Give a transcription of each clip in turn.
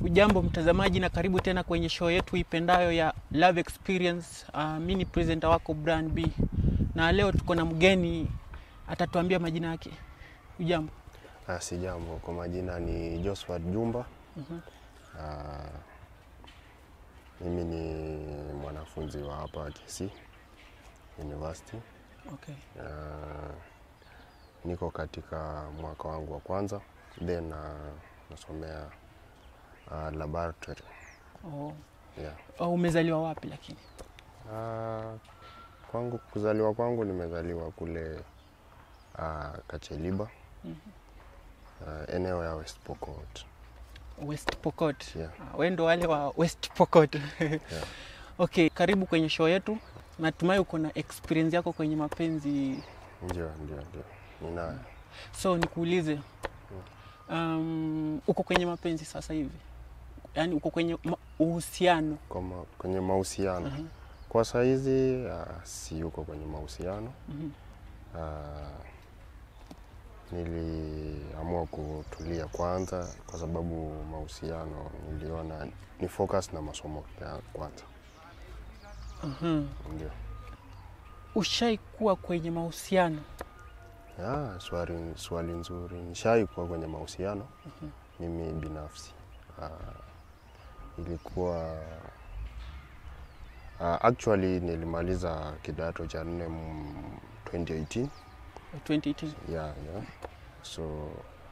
Ujambo mtazamaji na karibu tena kwenye show yetu ipendayo ya Love Experience. Mimi ni presenter wako Brian B. Na leo tuko na mgeni atatuambia majina yake. Ujambo? Sijambo, kwa majina ni Josphat Jumba. Mimi ni mwanafunzi wa hapa Kisii University. Okay. Niko katika mwaka wangu wa kwanza, then nasomea laboratory. Oh. Yeah. Umezaliwa wapi lakini? Kwangu kuzaliwa kwangu nimezaliwa kule Kacheliba. Eneo ya West Pokot. West Pokot. Yeah. Wewe ndo wale wa West Pokot. Yeah. Okay, karibu kwenye show yetu. Natumai uko na experience yako kwenye mapenzi. Ndio. Ninayo. So nikuulize, uko kwenye mapenzi sasa hivi? Yaani uko kwenye uhusiano? Kwenye mahusiano. Kwa saa hizi si yuko kwenye mahusiano. Niliamua kutulia kwanza kwa sababu mahusiano niliona ni focus na masomo ya kwanza. Ndio. Ushaikuwa kwenye mahusiano? Swali nzuri. Nishaikuwa kwenye mahusiano. Mimi binafsi. Ilikuwa actually nilimaliza kidato cha 4 2018. 2018. Yeah. So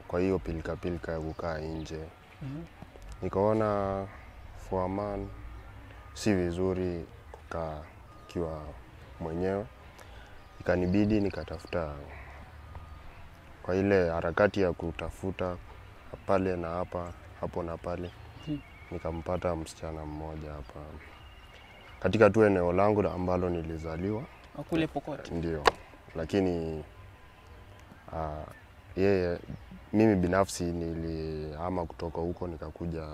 kwa hiyo pilika ya kukaa nje. Nikaona for a man si vizuri kukaa kiwa mwenyewe. Ikanibidi nikatafuta, kwa ile harakati ya kutafuta pale na hapa, hapo na pale. Nikampata msichana mmoja hapa katika tu eneo langu ambalo nilizaliwa kule Pokot. Ndio. Lakini yeye, mimi binafsi nilihama kutoka huko nikakuja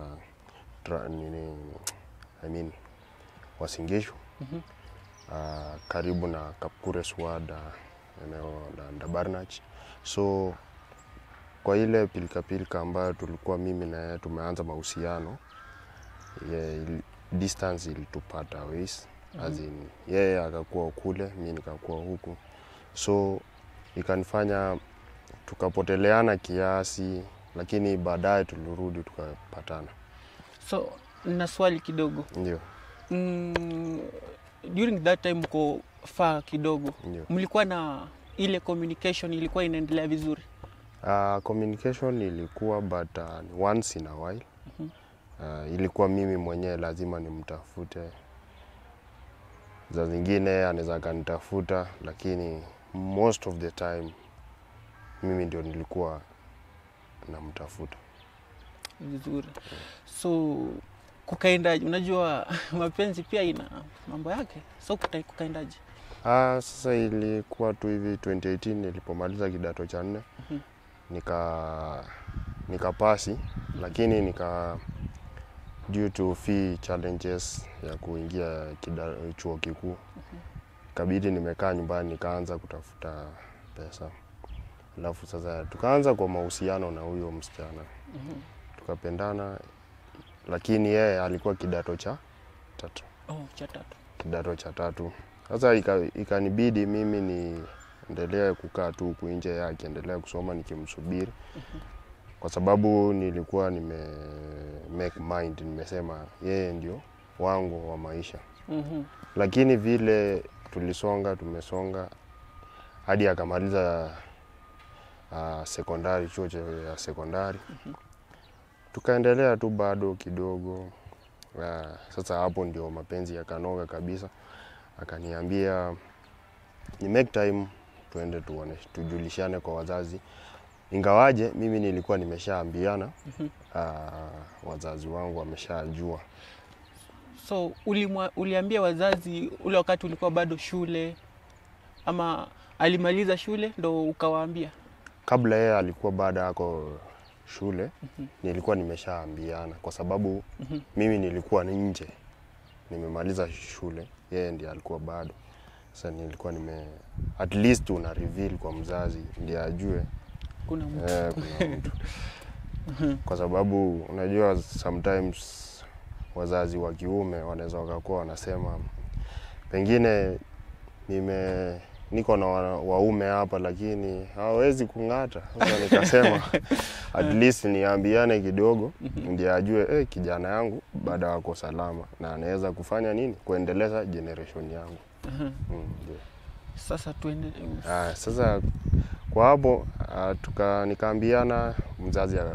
Uasin Gishu. Karibu na Kapkures Ward, eneo la Ndabarnach. So kwa ile pilika ambayo tulikuwa mimi na yeye tumeanza mahusiano, distance ilitupata ways. As in yeye akakuwa kule, mimi nikakuwa huku. So ikanifanya tukapoteleana kiasi, lakini baadaye tulirudi tukapatana. So na swali kidogo. Ndio. During that time mko far kidogo. Ndio. Mlikuwa na ile communication ilikuwa inaendelea vizuri? Communication ilikuwa but once in a while. Ilikuwa mimi mwenyewe lazima nimtafute. Za zingine anaweza kanitafuta, lakini most of the time mimi ndio nilikuwa namtafuta. Vizuri. So kukaendaje? Unajua mapenzi pia ina mambo yake. So kukaendaje? Sasa ilikuwa tu hivi 2018 nilipomaliza kidato cha 4. Nikapasi, lakini nika due to fee challenges ya kuingia chuo kikuu. Kabidi nimekaa nyumbani nikaanza kutafuta pesa. Alafu sasa tukaanza kwa mahusiano na huyo msichana. Tukapendana, lakini yeye alikuwa kidato cha tatu. Oh, cha tatu. Kidato cha tatu. Sasa ikanibidi mimi niendelee kukaa tu huku nje, yeye akiendelea kusoma nikimsubiri. Kwa sababu nilikuwa nime make mind, nimesema yeye ndio wangu wa maisha. Lakini vile tumesonga hadi akamaliza sekondari, chuo cha sekondari. Tukaendelea tu bado kidogo. Sasa hapo ndio mapenzi yakanoga kabisa. Akaniambia ni make time tuende tuone, tujulishane kwa wazazi. Ingawaje mimi nilikuwa nimeshaambiana, wazazi wangu wameshajua. So uliambia wazazi ule wakati ulikuwa bado shule, ama alimaliza shule ndo ukawaambia? Kabla yeye alikuwa bado ako shule, nilikuwa nimeshaambiana kwa sababu mimi nilikuwa nje. Nimemaliza shule, yeye ndiye alikuwa bado. Sasa nilikuwa at least una reveal kwa mzazi ndiye ajue kuna mtu. Kuna mtu. Kwa sababu unajua sometimes wazazi wa kiume wanaweza wakakuwa wanasema pengine niko na waume hapa lakini hawawezi kung'ata. Sasa nikasema at least niambiane kidogo ndiye ajue kijana yangu bado ako salama na anaweza kufanya nini kuendeleza generation yangu. Ndio. Sasa tuende. Sasa kwa hapo nikaambiana,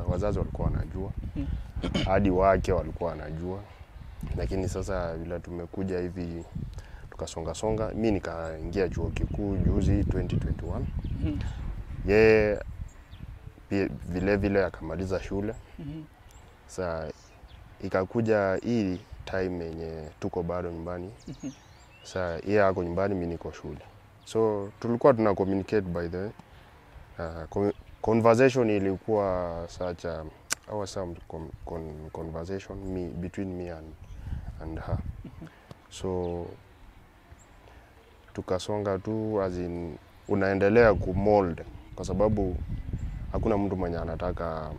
wazazi walikuwa wanajua, hadi wake walikuwa wanajua. Lakini sasa bila tumekuja hivi tukasonga songa, mimi nikaingia chuo kikuu juzi 2021. Yeye vile vile akamaliza shule. Sasa ikakuja hii time yenye tuko bado nyumbani. Sasa yeye ako nyumbani, mimi niko shule. So tulikuwa tuna communicate by the way. Conversation ilikuwa such a awesome conversation between me and her. So tukasonga tu, as in unaendelea kumold kwa sababu hakuna mtu mwenye anataka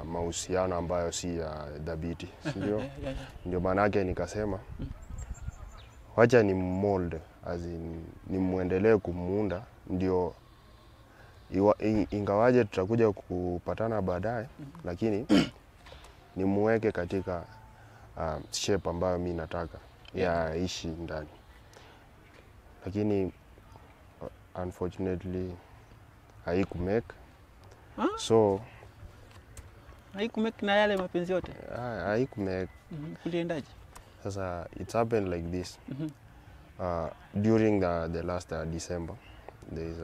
mahusiano ambayo si ya dhabiti, si ndio? Ndio maana yake nikasema wacha ni mold, as in ni muendelee kumuunda, ndio ingawaje tutakuja kupatana baadaye, lakini nimuweke katika shape ambayo mimi nataka ya ishi ndani. Lakini unfortunately haikumake. So haikumake na yale mapenzi yote. Haikumake. Kuliendaje? Sasa it happened like this. During the last December, there is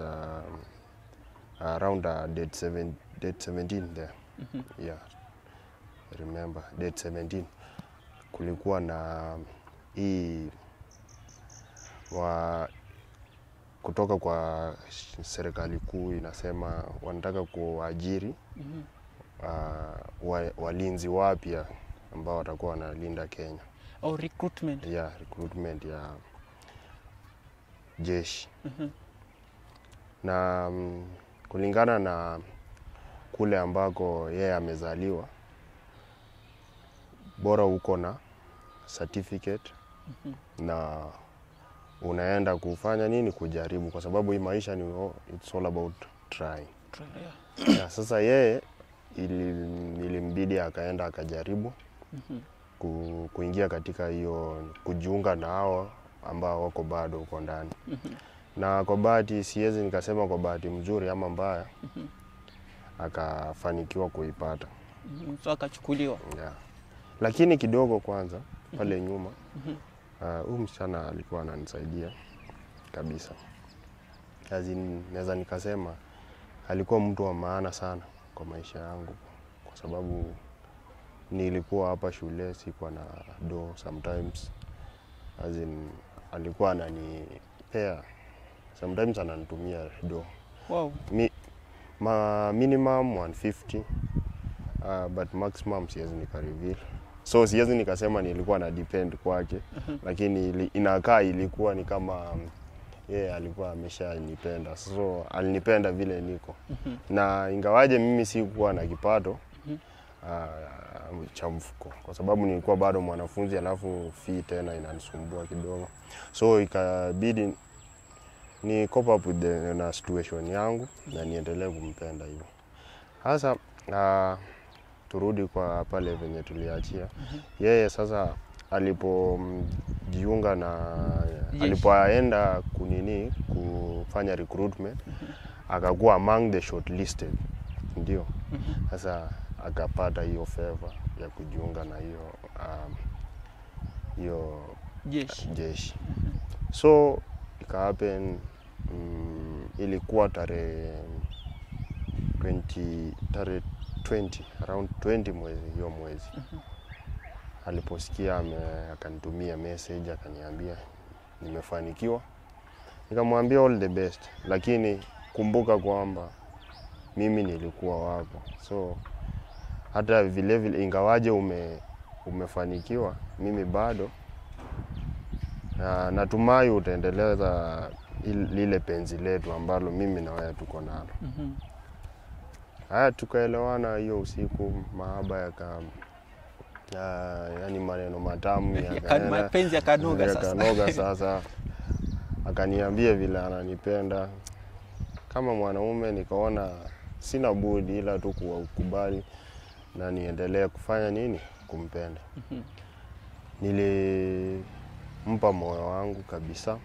around date 17 there. Yeah, I remember date 17. Kulikuwa na hii kutoka kwa serikali kuu inasema wanataka kuajiri walinzi wapya ambao watakuwa wanalinda Kenya. Oh, recruitment. Yeah, recruitment ya jeshi. Na kulingana na kule ambako yeye amezaliwa, bora uko na certificate na unaenda kufanya nini, kujaribu, kwa sababu hii maisha ni it's all about trying. Yeah. Yeah, sasa yeye ilimbidi akaenda akajaribu kuingia katika hiyo, kujiunga na hao ambao wako bado huko ndani. Na kwa bahati, siwezi nikasema kwa bahati mzuri ama mbaya, akafanikiwa kuipata. So akachukuliwa. Yeah. Lakini kidogo kwanza pale nyuma, huyu msichana alikuwa ananisaidia kabisa. Naweza nikasema alikuwa mtu wa maana sana kwa maisha yangu, kwa sababu nilikuwa hapa shule sikuwa na do sometimes. As in, alikuwa ananipea, sometimes ananitumia do. Wow. Minimum 150, but maximum siwezi nikareveal. So siwezi nikasema nilikuwa na depend kwake, lakini inakaa ilikuwa ni kama yeye alikuwa ameshanipenda. So alinipenda vile niko. Na ingawaje mimi sikuwa na kipato cha mfuko, kwa sababu nilikuwa bado mwanafunzi, alafu fee tena inanisumbua kidogo. So ikabidi ni cope up with na situation yangu na niendelee kumpenda hivyo. Sasa turudi kwa pale venye tuliachia. Yeye sasa alipojiunga na alipoenda kunini kufanya recruitment, akakuwa among the shortlisted. Ndio. Sasa akapata hiyo favor ya kujiunga na hiyo hiyo jeshi. So ika happen, ilikuwa tarehe 20, around 20 mwezi, hiyo mwezi. Aliposikia akanitumia message akaniambia nimefanikiwa. Nikamwambia all the best, lakini kumbuka kwamba mimi nilikuwa wako. So hata vile vile ingawaje umefanikiwa, mimi bado natumai utaendeleza lile penzi letu ambalo mimi na wewe tuko nalo. Haya, tukaelewana hiyo usiku, mahaba yaka yani maneno matamu yakaenda. Mapenzi yakanoga sasa. Yakanoga sasa. Akaniambia vile ananipenda. Kama mwanaume nikaona sina budi ila tu kukubali na niendelee kufanya nini? Kumpenda. Nilimpa moyo wangu kabisa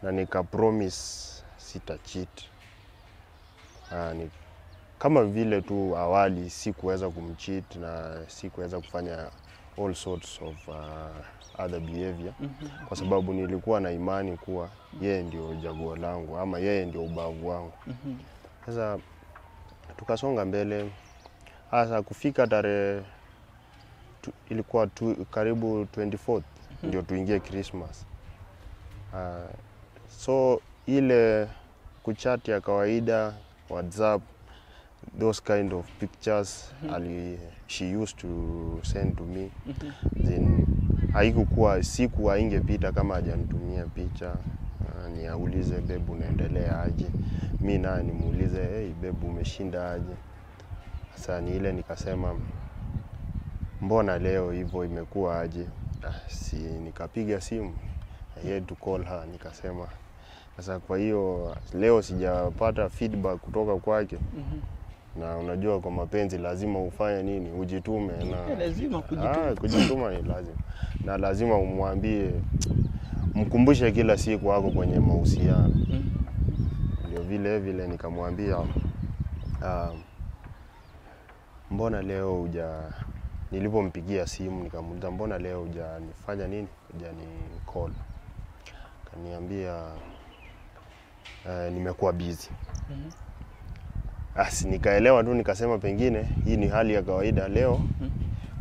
na nika promise sita cheat. Ni kama vile tu awali sikuweza kumcheat na sikuweza kufanya all sorts of other behavior, kwa sababu nilikuwa na imani kuwa yeye ndio chaguo langu ama yeye ndio ubavu wangu. Sasa tukasonga mbele. Sasa kufika tarehe ilikuwa karibu 24th ndio tuingie Christmas. So ile kuchat ya kawaida WhatsApp, those kind of pictures she used to send to me. Then haikukuwa siku haingepita kama hajanitumia picha. Niaulize babe unaendelea aje, mi naye nimuulize hey babe umeshinda aje. Sasa ni ile nikasema mbona leo hivyo imekuwa aje? Si nikapiga simu, I had to call her, nikasema sasa kwa hiyo leo sijapata feedback kutoka kwake. Na unajua kwa mapenzi lazima ufanye nini? Ujitume na lazima kujituma. Kujituma ni lazima. Na lazima umwambie, mkumbushe kila siku wako kwenye mahusiano. Ndio vile vile nikamwambia mbona leo huja, nilipompigia simu nikamuuliza mbona leo hujanifanya nini? Hujani call. Kaniambia nimekuwa busy. Asi nikaelewa tu, nikasema pengine hii ni hali ya kawaida leo.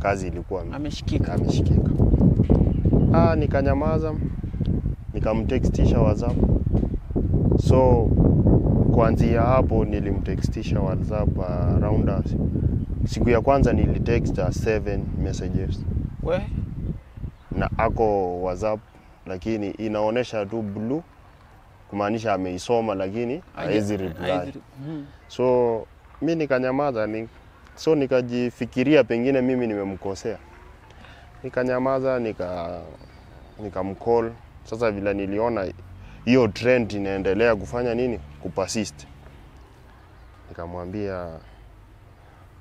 Kazi ilikuwa ameshikika. Ameshikika. Nikanyamaza, nikamtextisha WhatsApp. So kuanzia hapo nilimtextisha WhatsApp around siku ya kwanza nilitext 7 messages. We? Na ako WhatsApp lakini inaonesha tu blue kumaanisha ameisoma lakini haezi reply. So mimi nikanyamaza, so nikajifikiria pengine mimi nimemkosea. Nikanyamaza, nikamcall. Sasa vile niliona hiyo trend inaendelea kufanya nini? Kupersist. Nikamwambia,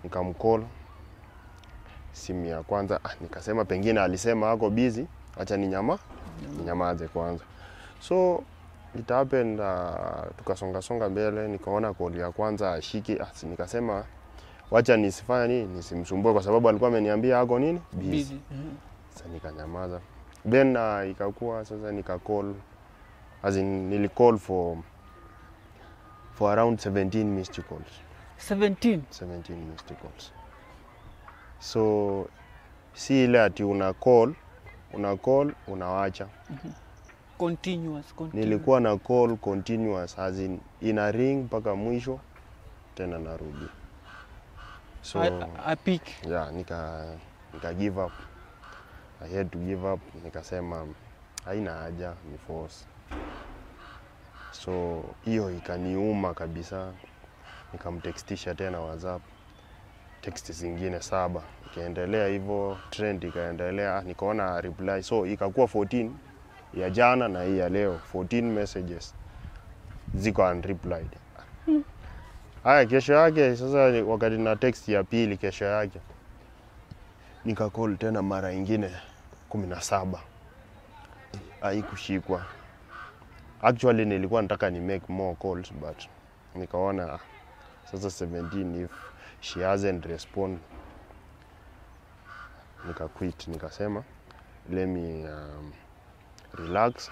nikamcall. Simu ya kwanza, nikasema pengine alisema ako busy, acha ninyamaze kwanza. So it happened, tukasonga songa mbele, nikaona call ya kwanza ashiki, nikasema wacha nisifanye nini, nisimsumbue kwa sababu alikuwa ameniambia ako nini? Busy. Sasa nikanyamaza. Then ikakuwa sasa nika call, as in nilicall for around 17 missed calls. 17? 17 missed calls. So si ile ati una call unawacha. Continuous. Nilikuwa na call continuous, as in ina ring mpaka mwisho tena narudi. So I pick. Yeah, nika give up. I had to give up. Nikasema haina haja ni force. So hiyo ikaniuma kabisa. Nikamtextisha tena WhatsApp text zingine 7. Ikaendelea hivyo, trend ikaendelea, nikaona reply. So ikakuwa 14 ya jana na hii ya leo, 14 messages ziko unreplied. Haya, kesho yake sasa wakati na text ya pili kesho yake nika call tena mara nyingine 17. Haikushikwa. Actually nilikuwa nataka ni make more calls but nikaona sasa 17 if she hasn't respond, nika quit, nikasema let me relax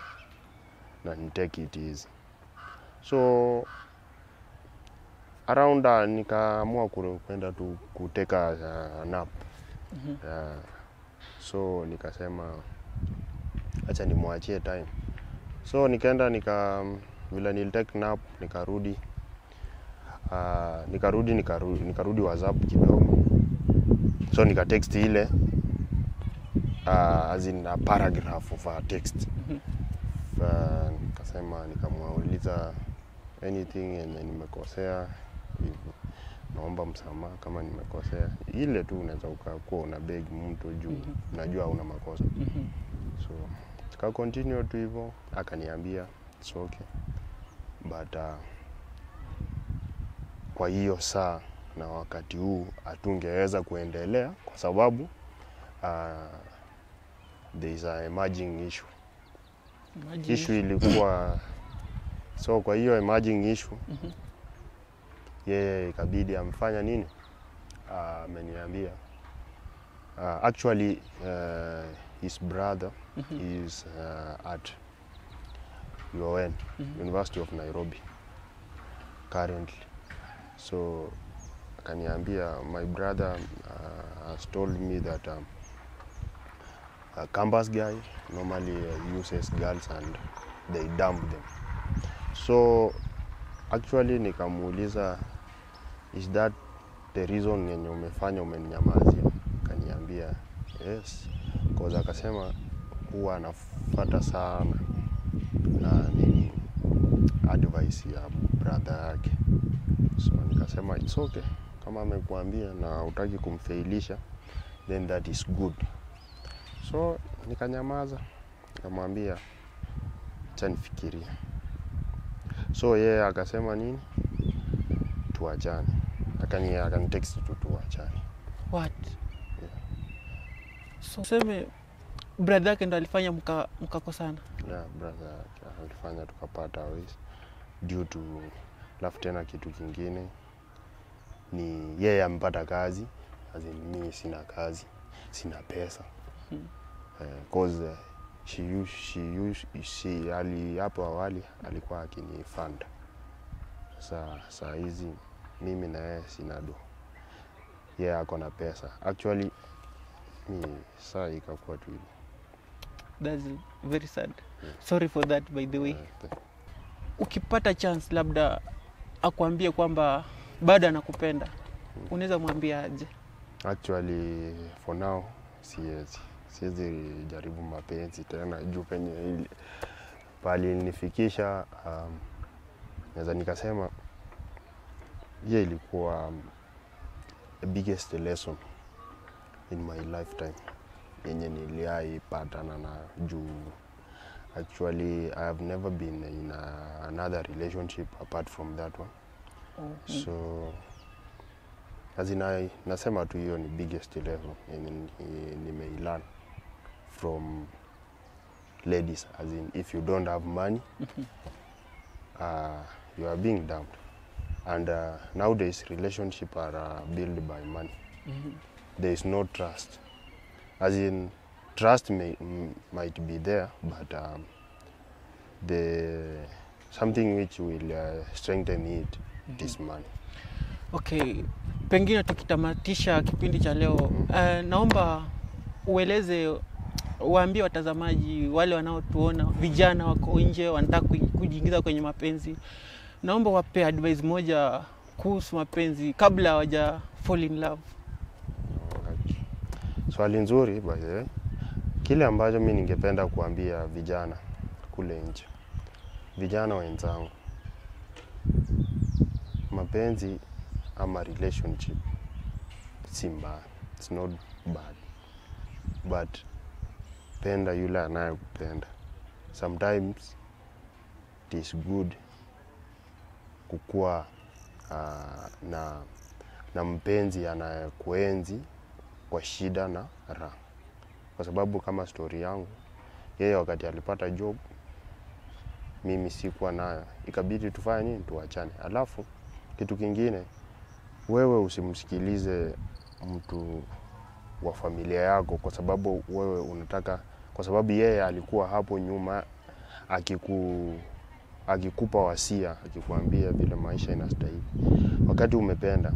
na take it easy. So around nikaamua kwenda tu kuteka nap. So nikasema acha nimwachie time. So nikaenda vile nilitake nap nikarudi. Nikarudi WhatsApp kidogo. So nika text ile as in a paragraph of a text. Nikasema nikamuuliza anything and nimekosea hivyo. Naomba msamaha kama nimekosea. Ile tu unaweza ukakuwa una beg mtu juu unajua una makosa. So tuka continue tu hivyo, akaniambia it's okay. But kwa hiyo saa na wakati huu hatungeweza kuendelea kwa sababu there is a emerging issue. Issue ilikuwa so kwa hiyo emerging issue yeye ikabidi amfanya nini? Ameniambia actually his brother is at UoN, University of Nairobi currently. So akaniambia my brother has told me that a campus guy normally uses girls and they dump them. So actually nikamuuliza, is that the reason yenye umefanya umeninyamazia? Akaniambia yes, cause akasema huwa anafuata sana na nini advice ya brother yake. So nikasema it's okay, kama amekuambia na hutaki kumfailisha then that is good. So nikanyamaza, nikamwambia acha nifikirie. So yeye akasema nini, tuachane. Akanitext tu tuachane. What? Yeah. So sema brother yake ndo alifanya mkakosana. Yeah, brother alifanya tukapata ways due to alafu tena kitu kingine ni yeye amepata kazi, as in mimi sina kazi, sina pesa. Cause she ali hapo awali alikuwa akinifund. Sasa hizi mimi na yeye sina do. Yeye ako na pesa. Actually mi saa ikakuwa tu hivyo. That's very sad. Yeah. Sorry for that by the way. Ukipata chance labda akwambie kwamba bado anakupenda, unaweza mwambia aje? Actually for now siwezi jaribu mapenzi tena juu penye ile pali nifikisha. Naweza nikasema hiyo ilikuwa the biggest lesson in my lifetime yenye niliaipatana na juu. Actually I have never been in another relationship apart from that one. So as in nasema tu hiyo ni biggest lesson yenye nimeilearn from ladies, as in if you don't have money you are being dumped. And nowadays relationships are built by money. There is no trust. As in trust might be there, but the something which will strengthen it is money. Okay, pengine tukitamatisha kipindi cha leo, naomba ueleze, waambie watazamaji wale wanaotuona, vijana wako nje wanataka kujiingiza kwenye mapenzi, naomba wape advice moja kuhusu mapenzi kabla hawaja fall in love. Okay. Swali nzuri by the way. Kile ambacho mimi ningependa kuambia vijana kule nje, vijana wenzangu, mapenzi ama relationship si mbaya, it's not bad, but penda yule anayekupenda. Sometimes it is good kukua na mpenzi anayekuenzi kwa shida na raha. Kwa sababu kama story yangu, yeye wakati alipata job mimi sikuwa nayo, ikabidi tufanye nini, tuachane. Alafu kitu kingine, wewe usimsikilize mtu wa familia yako kwa sababu wewe unataka, kwa sababu yeye alikuwa hapo nyuma akikupa wasia, akikuambia vile maisha inastahili. Wakati umependa,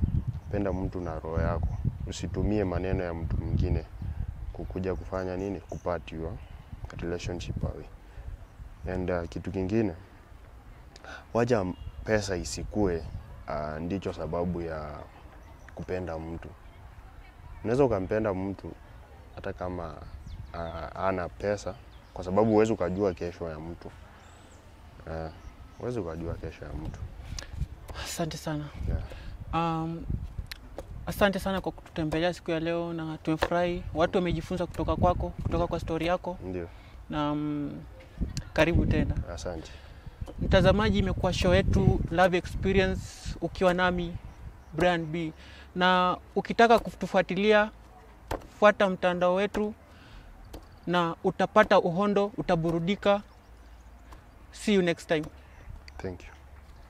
penda mtu na roho yako. Usitumie maneno ya mtu mwingine kukuja kufanya nini, kupati your relationship away. And kitu kingine, wacha pesa isikue ndicho sababu ya kupenda mtu. Unaweza ukampenda mtu hata kama ana pesa, kwa sababu huwezi ukajua kesho ya mtu. Huwezi ukajua kesho ya mtu. Asante sana. Yeah. Asante sana kwa kututembelea siku ya leo na tumefurahi, watu wamejifunza kutoka kwako, kutoka kwa stori yako. Ndio. Na karibu tena. Asante. Mtazamaji, imekuwa show yetu Love Experience ukiwa nami Brian B, na ukitaka kutufuatilia fuata mtandao wetu na utapata uhondo, utaburudika. See you next time. Thank you.